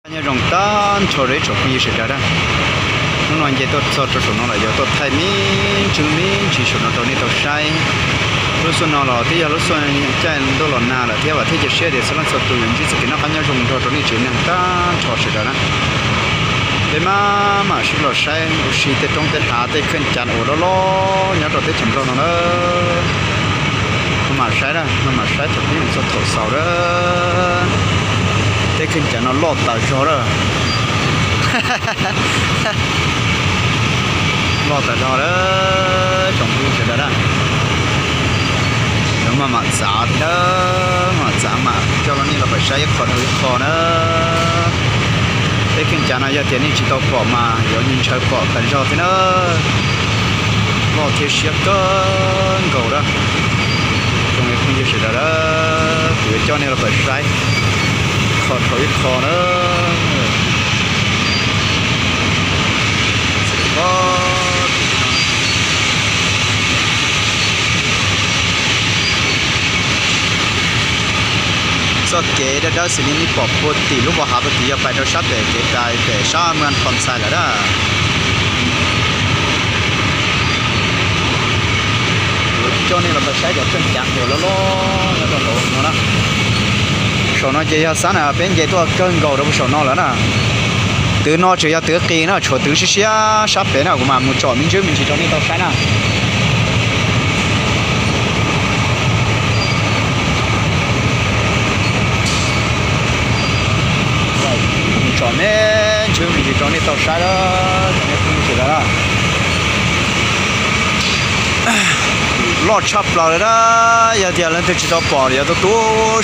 Nyob zoo tag nrho rau ib tsoom phooj ywg sawv daws na. Hnub no nce tuaj txog rau saum no lawm, yog tuaj thaij me ntsis me ntsis saum no rau nej tau saib. Lub xuaj no los twb yog lub xuaj caij ntuj los nag lawm thiab, vam thiab cia siab tias txhua leej txhua tus yuav ntsib txoj kev noj qab nyob zoo nrog rau nej tsev neeg tag nrho sawv daws na. Peb mam mam sib los saib ua si tej roob tej hav tej kheej cav uas loj loj nyob rau teb chaws Nplog no na. Maj mam saib na, maj mam saib thaum pib mus txog thaum xaus na. Tej kheej cav no loj tas zog na. Loj tas zog na, tsoom phooj ywg sawv daws na. Maj mam txav thiab na, maj mam txav mas coj los nej los pab saib ib qho dhau ib qho na. Tej kheej cav no yog tias nej tsis tau pom mas yuav ntshaw pom tas zog thiab na. Loj thiab siab kawg nkaus na. Tsoom phooj ywg sawv daws na, kuv yuav coj nej los pab saib qho dhau ib qho na. Txoj kev dawb dawb xws li nej pom puag tim lub pas hav puag tim yog pais rau sab pem kev cai pem sab Muas Phos Ntxhais lawm na. Coj nej los pab saib cov kheej cav uas loj loj nyob rau hauv no na. Saum no ces yog xab na, peb nce tuaj kawg nkaus rau puag saum no lawm na. Twv no tseem yog twv qis na, tshuav twv siab siab sab pem na, kuv mam mus tsom me ntsis me ntsis rau nej tau saib na. Tsom me ntsis me ntsis rau nej tau saib na, tsoom phooj ywg sawv daws na. Loj tshaj plaws li na, yog tias leej twg tsis tau pom yuav tu tu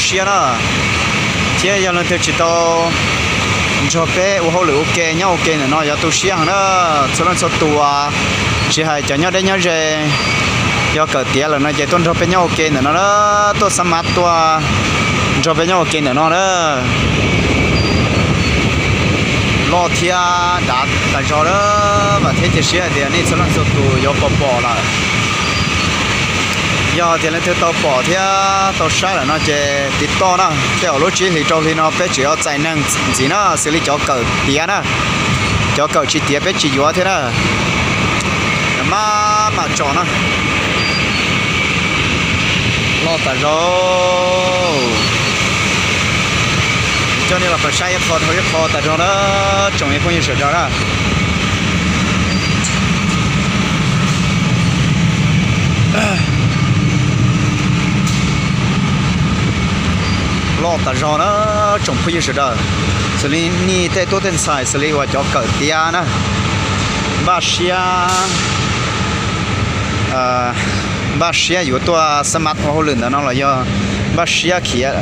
siab na, thiab yog leej twg tsis tau nrog peb ua hauj lwm ua ke nyob ua ke ntawm no yuav tu siab heev na. Txhua leej txhua tus, tsis hais cov nyob deb nyob ze, yog kawm tiav lawm no ces tuaj nrog peb nyob ua ke ntawm no na, tuaj xab mav tuaj nrog peb nyob ua ke ntawm no na. Loj thiab dav tas zog na, vam thiab cia siab hais tias nej txhua leej txhua tus yuav pom pom lawm. Yog tias leej twg tau pom thiab tau saib lawm no ces tiv toj na, tej zaum lub tsib hlis rau hli no peb tseem yuav txais neeg ntxiv na, xws li cov kawm tiav na, cov kawm tsis tiav peb tsis yuav thiab na. Maj mam tsom na. Loj tas zog. Coj nej los pab saib ib qho dhau ib qho tas zog na, tsoom phooj ywg sawv daws na. Loj tas zog na, tsoom phooj ywg sawv daws. Xws li nej tej tub tej ntxhais xws li uas cov kawm tiav na, npaj siab npaj siab yuav tuaj xab mav ua hauj lwm ntawm no los yog npaj siab khiav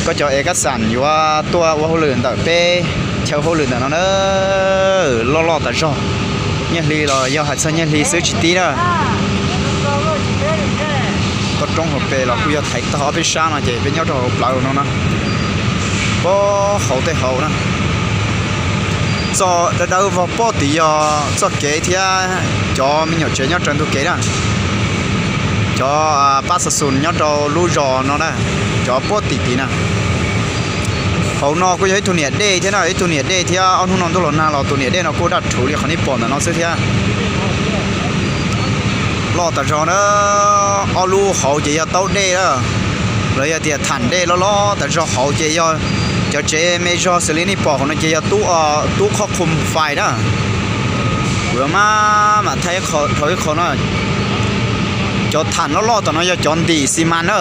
koj cov ev kab xam yuav tuaj ua hauj lwm ntawm peb chaw hauj lwm ntawm no na, loj loj tas zog. Nyiaj hli los yog hais txog nyiaj hli xwb tsis tib na. Toj roob hauv pes los kuj yog thaiv tog ob peb sab no ces peb nyob rau hauv plawv no na. Pob hauv tej hauv na. Txoj dawb dawb vog pob tim yog txoj kev thiab cov me nyuam tsev nyob raws ntug kev na. Cov pab xa xus nyob rau lub zos no na, cov pob tim tid na. Hauv no kuj yog ib tug niam dej thiab na, ib tug niam dej thiab ob hnub no ntuj los nag los tus niam dej no kuj daj rhuv li qhov nej pom ntawm no xwb thiab. Loj tas zog na, ob lub hauv ces yog taub dej na, los yog tias tham dej loj loj tas zog. Hauv ces yog cov tsev me zog xws li nej pom hauv no ces yog tub qhob qhum fais na. Kuv maj mam thaij dhau ib qho no, cov tham loj loj tom no yog cov ntim xi mas na.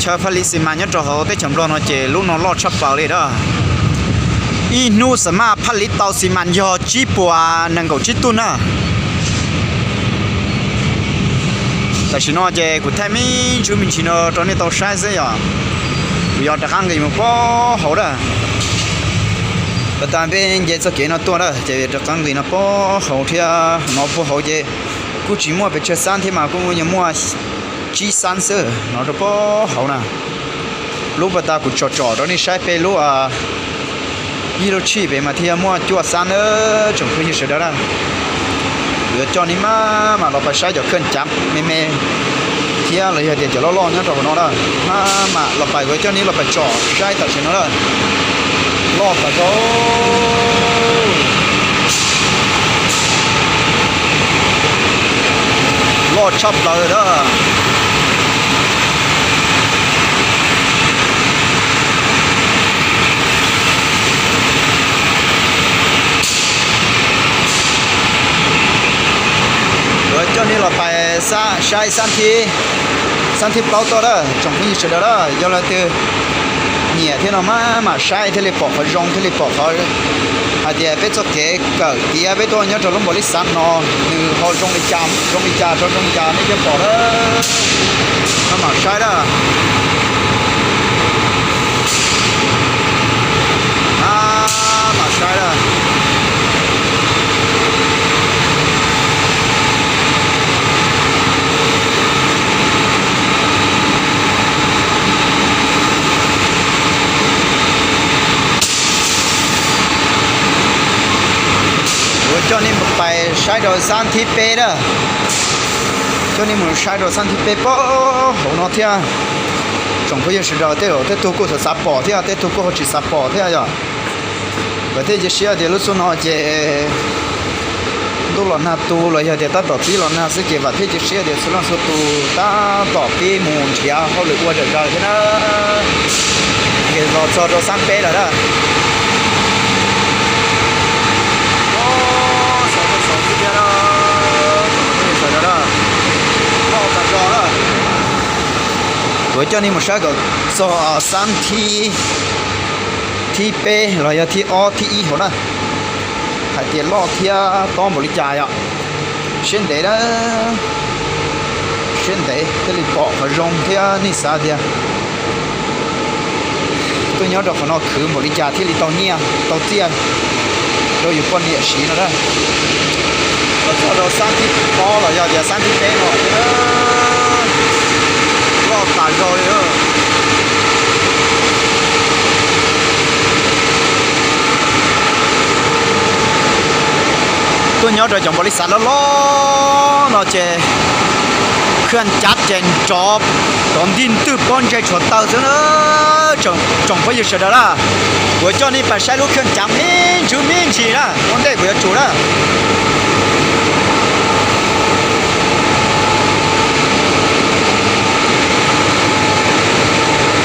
Chaw phaj li xi mas nyob rau hauv teb chaws Nplog no ces lub no loj tshaj plaws li na. Ib hnub xam maj phaj li tau xi mas yog tsib puas nees nkaum tsib tug na. Tam sim no ces kuv thaij me ntsis me ntsis no rau nej tau saib xwb yom. Kuv yuav rov qab nqis mus pob hauv na. Pas tas peb nce txoj kev no tuaj na ces rov qab nqis no pob hauv thiab. No puag hauv ces kuj tsis muaj pes tsawg xab thiab mas kuj yuav muaj tsib xab xwb no rau pob hauv na. Lub pas tas kuv tsom tsom rau nej saib peb lub ib lub tshij pem mas thiaj muaj cuaj xab na, tsoom phooj ywg sawv daws na. Kuv yuav coj nej maj mam los pab saib cov khawj cav me me thiab los yog tias cov loj loj nyob rau hauv no na. Maj mam los pais, kuv coj nej los pais tsom saib tam sim no na. Loj tas zog, loj tshaj plaws na. Kuv coj nej los pais saib xab thib, xab thib plaub tuaj na tsoom phooj ywg sawv daws na. Yog leej twg nyiam thiab no maj mam saib thiaj li pom qhov zoo, thiaj li pom qhov hais tias peb txoj kev kawm tiav peb tuaj nyob rau lub npaum li xav no nws ho zoo li cas, zoo li cas, zoo li cas nej thiaj pom na. Maj mam saib na. Maj mam saib na. Kuv coj nej mus pais saib rau xab thib peb na. Coj nej mus saib rau xab thib peb puag hauv no thiab. Tsoom phooj ywg sawv daws, tej tug kuj xav xav pom thiab, tej tug kuj ho tsis xav pom thiab yom. Vam thiab cia siab tias lub xub no ces ntuj los nag tu los yog tias tab tom pib los nag xwb ces vam thiab cia siab tias txhua leej txhua tus tab tom pib mus nrhiav hauj lwm ua zam zaws thiab na. Ces los txog rau xab peb lawm na. Xaus xaus xwb thiab na. Loj tas zog na. Kuv coj nej mus saib kom txog xab thib, thib peb los yog thib ob thib ib hauv na, hais tias loj thiab tob npaum li cas yom. Siab ntev na, siab ntev thiaj li pom qhov zoo thiab nej xav tias tuaj nyob rau qhov no khwv npaum li cas thiaj li tau nyiaj tau txiaj rau yus poj niam siv no na. Los txog rau xab thib ob los yog tias xab thib peb no, loj tas zog li. Tuaj nyob rau cov npaum li xav loj loj no ces khaj cav ces nrov, nrov ntig ntwg pob ntseg tshuav taw xwb na. Tsoom phooj ywg sawv daws na, kuv coj nej pais saib lub khaj cav me ntsis me ntsis na ua ntej kuv yuav tsum na.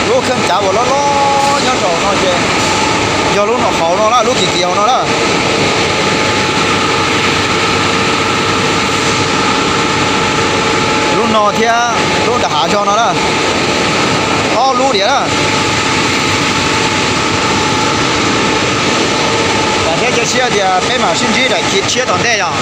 Lub khaj cav uas loj loj nyob rau no ces yog lub no hauv no na, lub kim kim hauv no na. Lub no thiab lub nram hav zog no na, ob lub diam na. Vam thiab cia siab tias peb mam sib ntsib daim tshiab tom ntej yom.